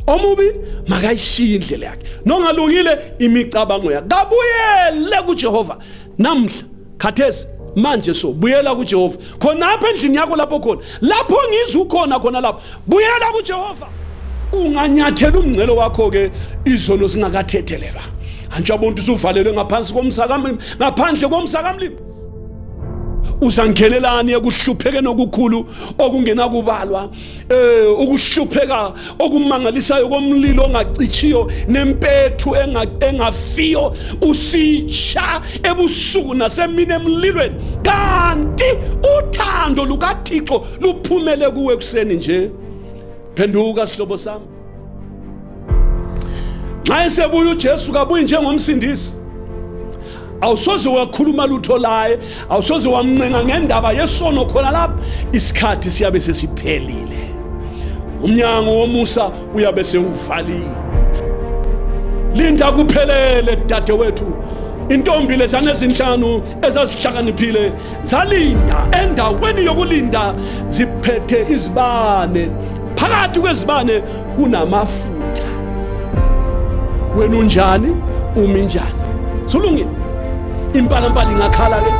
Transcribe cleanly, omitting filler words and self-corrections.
Omubi makayishiye indlela yakhe, nongalungile imicabango yakhe, kabuyele kuJehova namhla. Khathesi manje so buyela kuJehova khonapha endlini yakho, lapho khona, lapho ngizwa ukhona khona lapho, buyela kuJehova. Unganyathela umngcele wakho ke izono zingakathethelelwa. Antshi abantu usuvalelwe ngaphansi komsakamlimi, ngaphandle komsakamlimi. Uzangenelani ekuhluphekeni okukhulu okungenakubalwa, ukuhlupheka okumangalisayo komlilo ongacitshiyo nempethu engafiyo, usitsha ebusuku nasemini emlilweni, kanti uthando lukaThixo luphumele kuwe ekuseni nje. Phenduka, sihlobo sami. Nxa esebuya uJesu, kabuyi njengomsindisi. Awusoze wakhuluma lutho laye, awusoze wamncenga ngendaba yesono khona lapha. Isikhathi siyabe sesiphelile, umnyango womusa uyabe sewuvaliwe. Linda kuphelele, dadewethu. Intombi lezana ezinhlanu ezazihlakaniphile zalinda endaweni yokulinda ziphethe izibane, phakathi kwezibane kunamafutha. Wena unjani? Umi njani? Sulungile. Impalampala ingakhala ke.